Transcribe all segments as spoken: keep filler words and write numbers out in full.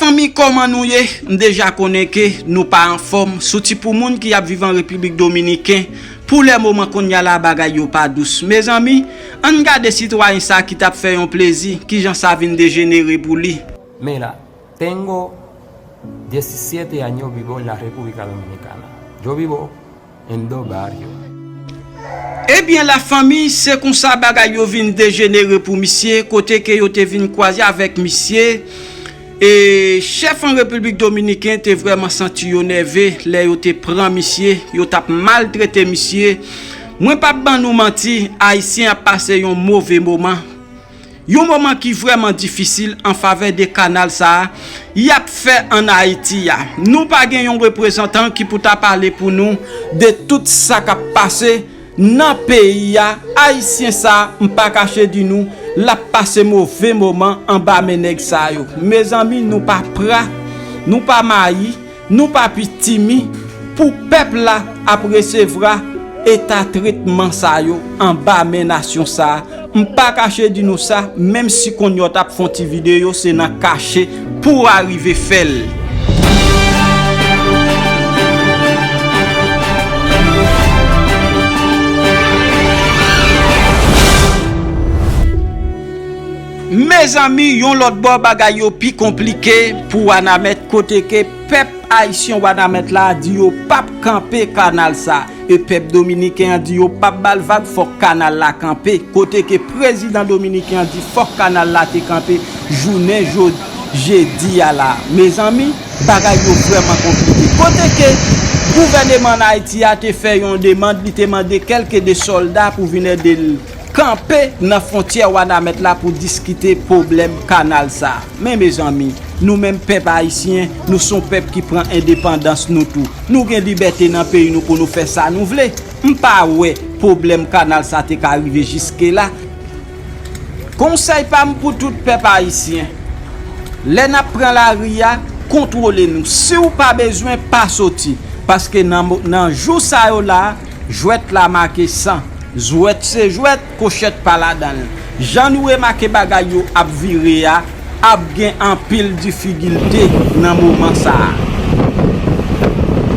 Zanmi, kòman nou ye? M deja konnen ke nou pa anfòm. Soti pou moun ki ap viv an Repiblik Dominiken, pou lè moman kounye a la, bagay yo pa dous. Mezanmi, ann gade sitwayen sa ki t ap fè yon plezi, kijan sa vin dejenere pou li. Mira, tengo diecisiete años vivo en la República Dominicana. Yo vivo en dos barrios. Ebyen, lafanmi, se konsa bagay yo vin dejenere pou misye, kote ke yo te vin kwaze avèk misye. E chèf an Repiblik Dominiken te vrèman santi yo nève lè yo te pran misye, yo t ap maltrete misye. Mwen p ap ban nou manti, Ayisyen ap pase yon move moman. Yon moman ki vrèman difisil an favè de kanal sa a y ap fè ann Ayiti a. Nou pa gen yon reprezantan ki pou ta pale pou nou de tout sa k ap pase nan peyi a. Ayisyen sa a, m pa kache di nou, l ap pase move moman anba men nèg sa yo. Mezanmi, nou pa pra, nou pa mayi, nou pa pitimi pou pèp la ap resevwa eta tretman sa yo anba men nasyon sa a. M pa kache di nou sa, menm si kounye a w t ap fè yon ti videyo, se nan kache pou w arive fè l. Mezanmi, yon lòt bò, bagay yo pi konplike pou Wanament, kote ke pèp ayisyen Wanament la di yo p ap kanpe kanal sa. E pèp dominiken an di yo p ap ba l vag, fòk kanal la kanpe. Kote ke prezidan dominiken an di fòk kanal la te kanpe jounen jodi, jedi a la. Mezanmi, bagay yo vrèman konplike. Kote ke gouvèneman ann Ayiti a te fè yon demann, li te mande kèlke de sòlda pou vin ede l kanpe nan fwontyè Wanament la pou diskite pwoblèm kanal sa. Men mezanmi, nou menm pèp ayisyen, nou se yon pèp ki pran endepandans nou tou. Nou gen libète nan peyi nou pou nou fè sa nou vle. M pa wè pwoblèm kanal sa te ka rive jiske la. Konsèy pa m pou tout pèp ayisyen, lè n ap pran lari a, kontwole nou. Si w pa bezwen, pa soti. Paske nan, mo- nan jou sa yo la, jwèt la make san. Jwèt se jwèt, kochèt pa ladan l. Jan nou remake bagay yo ap vire a, ap gen anpil difikilte nan moman sa a.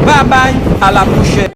Babay, a la pwochèn.